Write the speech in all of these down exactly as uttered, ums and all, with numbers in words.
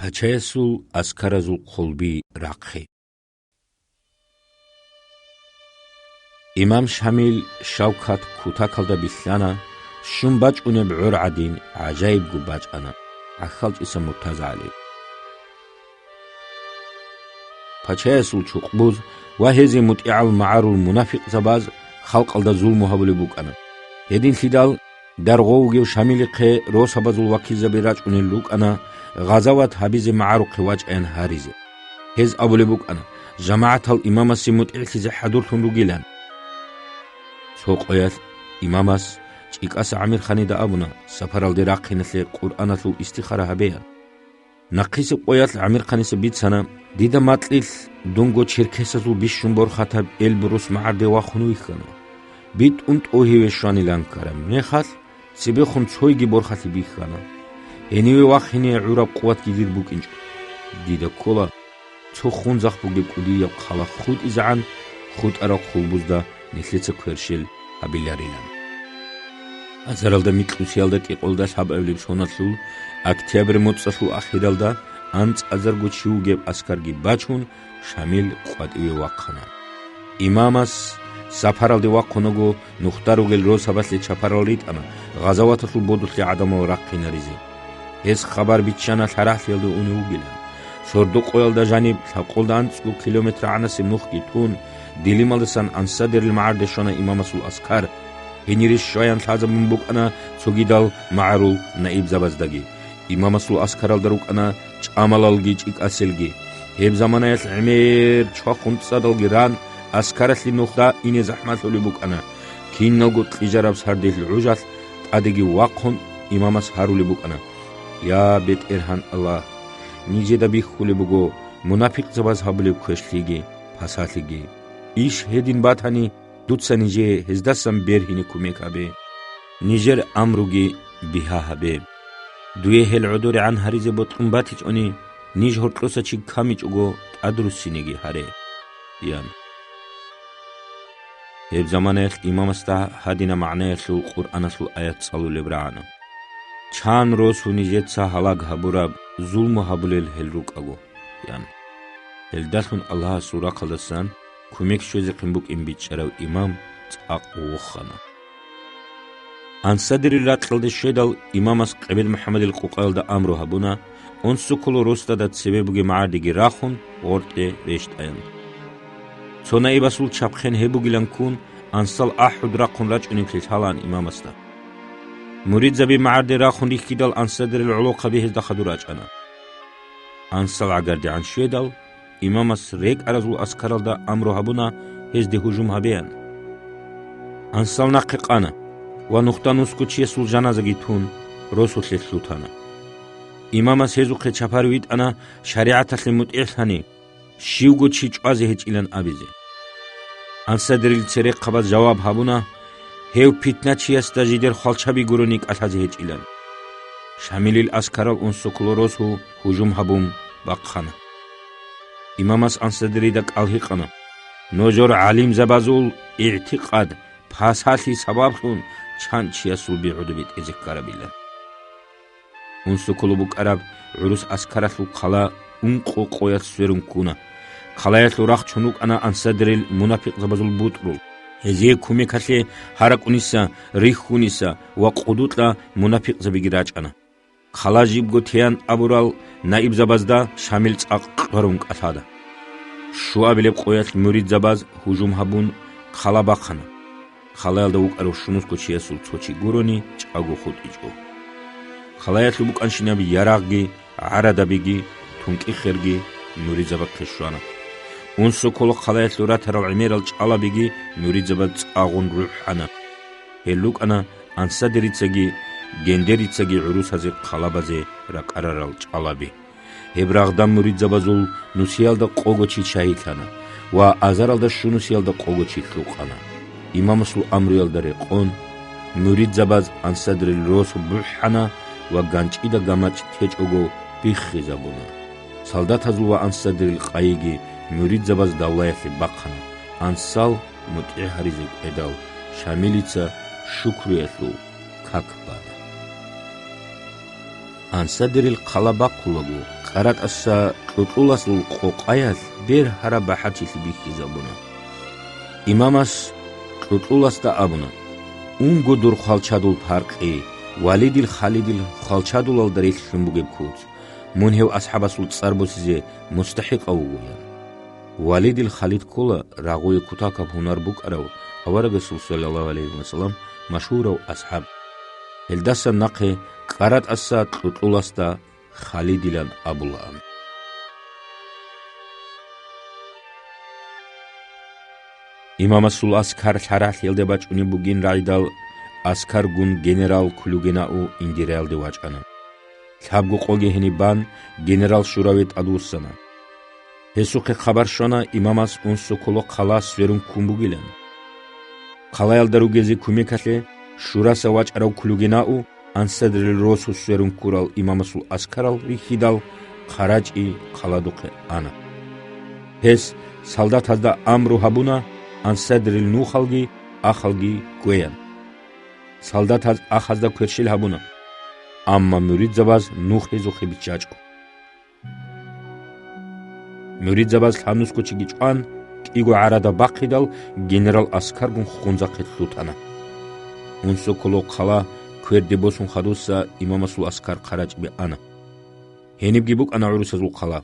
Пачаясул аскаразул хъулби рахъи. Имам Шамил Шавкат кутакалда билълъана, щун бачӀунеб гӀор гӀадин, гӀажаибго бачӀана ГӀахьалчӀиса МуртазагӀали. Пачаясул чукъбуз ва гьезие мутӀигӀал магӀарул мунафикъзабаз халкъалда зулму гьабулеб букӀана. Гьединлъидал даргъов вугев Шамилихъе росабазул вакилзаби рачӀунел рукӀана гъазават гьабизе магӀарухъе вачӀаян гьаризе. Гьез абулеб букӀана, жамагӀатал имамасе мутӀигӀлъизе хӀадурлъун ругилан. Цо къоялъ имамас ЧӀикӀаса ГӀамирханида абуна, сапаралде рахъиналъе Къуръаналъул истихара гьабеян. Нахъисеб къоялъ ГӀамирханиса бицана, дида макьилъ дунго черкесазул бищун борхатаб Эльбрус магӀарде вахун вихьана. БитӀун тӀогьиве щванилан ккараб мехалъ, цебехун цойги борхалъи бихьана. Гьениве вахине гӀураб къуватги дир букӀинчӀо. Дида ккола, цо хунзахъ бугеб кӀудияб хъала хутӀизегӀан хутӀарал хъулбузда нилъеца кверщел гьабиларилан. Азаралда микьусиялда кӀикъоялда лъабабилеб соналъул, октябрь моцӀалъул ахиралда анцӀазарго чи вугеб аскарги бачун, Шамил къватӀиве вахъана. Имамас сапаралде вахъунаго, нухда ругел росабалъе чапарал ритӀана гъазаваталъул бодулъе гӀадамал рахъинаризе. Гьес хабар биччана лъарагӀлъиялда унев вугилан. Сордо-къоялда жаниб лъабкъолда анцӀго километр гӀанасеб нухги тун, Дилималдасан Ансадирил магӀарде щвана имамасул аскар. Гьенире щваян лъазабун букӀана цогидал магӀарул наибзабаздаги. Имамасул аскаралда рукӀана чӀамалалги чӀикӀаселги. Гьеб заманаялъ гӀемер чвахун цӀадалги ран, аскаралъе нухда ине захӀмалъулеб букӀана. Киналго кьижараб сардилъ гӀужалъ тӀадеги вахъун, имамас гьарулеб букӀана: «Я БетӀергьан Аллагь, нижеда бихьулеб буго мунапикъзабаз гьабулеб квешлъиги пасалъиги. Иш гьедин батани, дуца нижее гьездасан бергьине кумек гьабе. Нижер амруги бигьа гьабе. Дуе гьел гӀодорегӀан гьаризе бокьун батичӀони, ниж гьоркьоса чи камичӀого тӀадруссинеги гьаре», – ян. Гьеб заманаялъ имамасда гьадинаб магӀнаялъул Къуръаналъул аят цӀалулеб рагӀана: «Чан росу нижеца гьалаг гьабураб, зулму гьабулел гьел рукӀаго», – ян. Гьелдалъун Аллагьасул рахъалдасан кумек щвезехъин букӀин бичӀчӀарав имам цӀакъ вохана. Ансадирил ракьалде щведал, имамас Къебед МухӀаммадил къукъаялда амру гьабуна, Унсоколо росдада цебе бугеб магӀардеги рахун, гъоркье рещтӀаян. Цо наибасул чабхъен гьеб бугилан ккун, Ансал АхӀуд рахъун рачӀунеблъи лъалаан имамасда. Муридзаби магӀарде рахун рихьидал, Ансадирил гӀолохъаби гьезда хадур рачӀана. Ансал гӀагардегӀан щведал, имамас рекӀаразул аскаралда амру гьабуна гьезде гьужум гьабеян. Ансал нахъе къана ва нухда нусго чиясул жаназаги тун, росулъе лъутана. Имамас гьезухъе чапар витӀана, шаригӀаталъе мутӀигӀлъани, щивго чи чӀвазе гьечӀилан абизе. Ансадирил церехъабаз жаваб гьабуна, гьев питначиясда жидер хвалчаби гурони кӀалъазе гьечӀилан. Шамилил аскарал Унсоколо росу гьужум гьабун бахъана. Имамас Ансадирида кӀалгьикъана: «Нужер гӀалимзабазул игӀтикъад пасалъи сабаблъун чан чиясул би гӀодобе тӀезе ккарабилан». Унсоколо букӀараб гӀурус аскаралъул хъала ункъо къоялъ сверун ккуна. Хъалаялъул рахчун рукӀана Ансадирил мунапикъзабазул бутӀрул. Гьезие кумекалъе гьаракӀуниса, рихьуниса ва къудукьа мунапикъзабиги рачӀана. Хъала жибго теян абурал наибзабазда Шамил цӀакъ кьварун кӀалъана. Щуабилеб къоялъ муридзабаз гьужум гьабун, хъала бахъана. Хъалаялда вукӀарав щунусго чиясул цо чи гурони чӀаго хутӀичӀо. Хъалаялъул букӀанщинаб ярагъги, гӀарадабиги, тункӀихерги муридзабахъе щвана. Унсоколо хъалаялъул ратарал гӀемерал чӀалабиги муридзабаз цӀагъун рухӀана. Гьел рукӀана Ансадирицаги Гендерицаги гӀурусазе хъалабазе ракӀарарал чӀалаби. Гьеб рагъда муридзабазул нусиялда къого чи шагьидлъана ва азаралда щунусиялда къого чи лъукъана. Имамасул амруялда рекъон, муридзабаз Ансадрил росу бухӀана ва ганчӀида гамачӀ течӀого биххизабуна. Солдатазул ва Ансадрил къайиги муридзабаз давлаялъе бахъана. Ансал мутӀигӀ гьаризе кӀведал, Шамилица шукруялъул как бана. Ансадирил хъала бахъулаго, Къаратаса кьукьуласул къокъаялъ бергьараб бахӀарчилъи бихьизабуна. Имамас кьукьуласда абуна: «Унго дур хвалчадул паркъи, Валидил Халидил хвалчадулалда релълъун бугеб куц, мун гьев асхӀабасул цӀар босизе мустахӀикъав вуго», – ян. Валидил Халид ккола рагъуе кутакаб гьунар букӀарав аварагасул, саллаллагьу гӀалайгьи вассалам, машгьурав асхӀаб. Гьелдасан нахъе Къаратаса кьукьуласда Халидилан абулаан. Имамасул аскар лъарагӀлъиялде бачӀунеб бугин рагӀидал, аскаргун генерал Клюгенау Индириялде вачӀана. Лъабго къоги гьениб бан, генерал Шураве тӀадвуссана. Гьесухъе хабар щвана имамас Унсоколо хъала сверун ккун бугилан. Хъалаялда ругезе кумекалъе Шураса вачӀарав Клюгенау Ансадрил росу сверун ккурал имамасул аскарал рихьидал, ХъарачӀи хъаладухъе ана. Гьес солдатазда амру гьабуна Ансадрил нухалги ахалги кквеян. Солдатаз ахазда кверщел гьабуна, амма муридзабаз нух гьезухъе биччачӀо. Муридзабаз лъабнусго чиги чӀван, кӀиго гӀарада бахъидал, генерал аскаргун хунзахъе лъутана. Унсоколо хъала кверде босун хадуса имамасул аскар ХъарачӀибе ана. Гьенибги букӀана гӀурусазул хъала.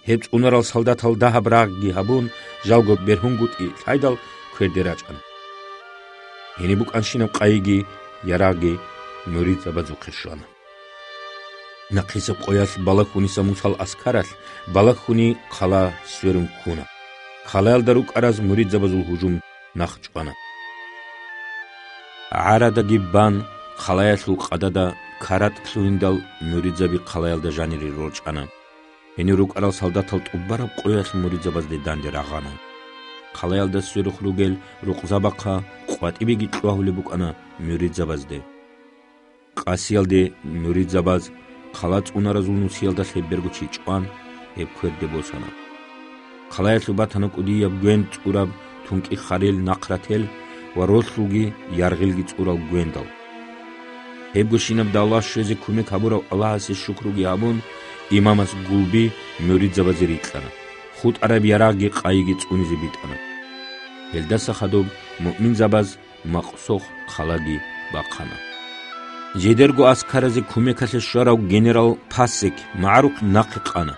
Гьеб цӀунарал солдатал дагьаб рагъги гьабун, жалго бергьунгутӀи лъайдал, кверде рачӀана. Гьениб букӀанщинаб къайиги, ярагъги муридзабазухъе щвана. Нахъисеб къоялъ балагьуниса Мусал аскаралъ балагьуни хъала сверун ккуна. Хъалаялда рукӀараз муридзабазул гьужум нахъ чӀвана. ГӀарадаги бан, хъалаялъул къадада каратӀ лъугьиндал, муридзаби хъалаялда жанире рорчӀана. Гьенир рукӀарал солдатал тӀубараб къоялъ муридзабазде данде рагъана. Хъалаялда сверухъ ругел рукъзабахъа къватӀибеги кьвагьулеб букӀана муридзабазде. Къасиялде муридзабаз хъала цӀунаразул нусиялда лъеберго чи чӀван, гьеб кверде босана. Хъалаялъуб батана кӀудияб гвен цӀураб тункӀи харил нахърател ва ролъулги яргъилги цӀурал гвендал. Гьебгощинаб давла щвезе кумек гьабурав Аллагьасе шукруги гьабун, имамас гулби муридзабазе рикьана, хутӀараб ярагъги къайиги цӀунизе битӀана. Гьелдаса хадуб муъминзабаз Макъсохъ хъалаги бахъана. Жидерго аскаразе кумекалъе щварав генерал Пасек магӀарухъ нахъе къана.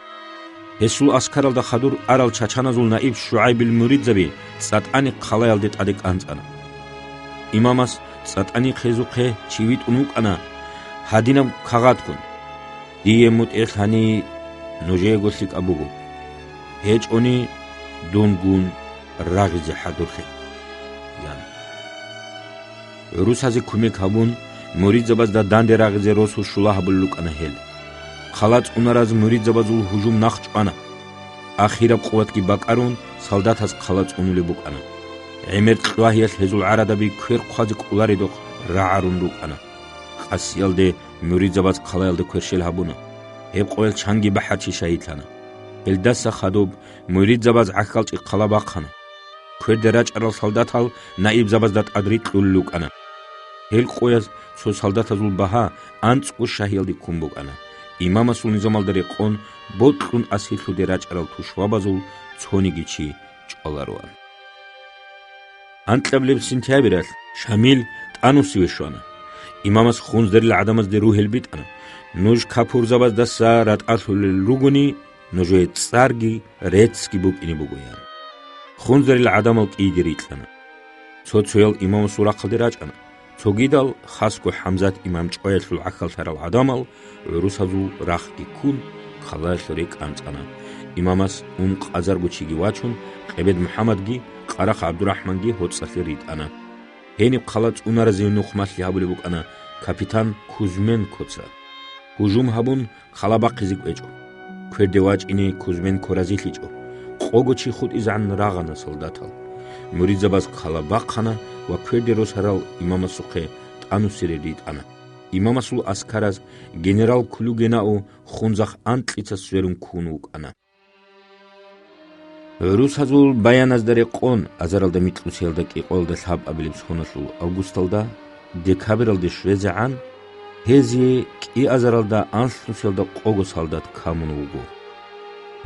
Гьесул аскаралда хадур арал чачаназул наиб ШугӀайбил муридзаби ЦӀатӀани хъалаялде тӀаде кӀанцӀана. Имамас ЦӀатӀани хъезухъе чи витӀун вукӀана гьадинаб кагъатгун: «Дие мутӀигӀ лъани, нужеего лъикӀаб буго. ГьечӀони, дунгун рагъизе хӀадурлъе», – ян. ГӀурусазе кумек гьабун, муридзабазда данде рагъизе росу щула гьабулел рукӀана гьел. Хъала цӀунараз муридзабазул гьужум нахъ чӀвана. Ахираб къуватги бакӀарун, солдатаз хъала цӀунулеб букӀана. ГӀемер кьвагьиялъ гьезул гӀарадаби квер хъвазе кӀоларедухъ рагӀарун рукӀана. Къасиялде муридзабаз хъалаялда кверщел гьабуна. Гьеб къоялъ чанги бахӀарчи шагьидлъана. Гьелдаса хадуб муридзабаз гӀахьалчӀи хъала бахъана. Кверде рачӀарал солдатал наибзабазда тӀад рикьулел рукӀана. Гьел къояз цо солдатазул багьа анцӀго шагьиялде ккун букӀана. Имамасул низамалда рекъон бокьун асирлъуде рачӀарал тушбабазул цониги чи чӀвалароан. Анкьабилеб сентябралъ Шамил тӀанусиве щвана. Имамас хунздерил гӀадамазде ругьел битӀана: «Нуж капурзабаздаса ратӀалъулел ругони, нужее цӀарги реццги букӀине буго», – ян. Хунздерил гӀадамал кӀийги рикьана. Цо-цоял имамасул рахъалде рачӀана. Цогидал, хасго ХӀамзат имам чӀваялъул гӀахьаллъарал гӀадамал, гӀурусазул рахъги ккун, хъалаялъ рекӀанцӀана. Имамас ун къазарго чиги вачун, Къебед МухӀаммадги Къарахъ ГӀабдурахӀманги гьоцӀалъе ритӀана. Гьениб хъала цӀунаразе нухмалъи гьабулеб букӀана капитан Кузьменкоца. Гьужум гьабун, хъала бахъизе кӀвечӀо. Кверде вачӀине Кузьменко разилъичӀо. Къого чи хутӀизегӀан рагъана солдатал. Муридзабаз хъала бахъана ва кверде росарал имамасухъе тӀанусире ритӀана. Имамасул аскараз генерал Клюгенау хунзахъ анкьица сверун ккун вукӀана. ГӀурусазул баяназда рекъон, азаралда микьусиялда кӀикъоялда лъабабилеб соналъул августалда, декабралде щвезегӀан, Гьезие кӀиазаралда анлънусиялда къого солдат камун вуго.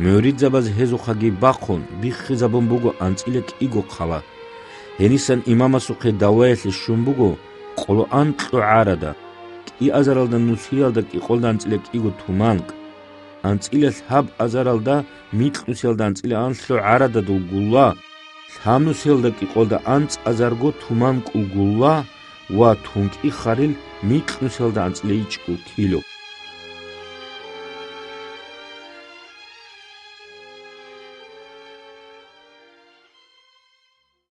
Муридзабаз гьезухъаги бахъун биххизабун буго анцӀила кӀиго хъала. Гьенисан имамасухъе давлаялъе щун буго къоло анкьго гӀарада, кӀиазаралда нусиялда кӀикъолда анцӀила кӀиго туманкӀ, анцӀила лъаб азаралда микьнусиялда анцӀила анлъго гӀарададул гулла, лъабнусиялда кӀикъолда анцӀазарго туманкӀул гулла ва тункӀи харил микьнусиялда анцӀила ичӀго кило.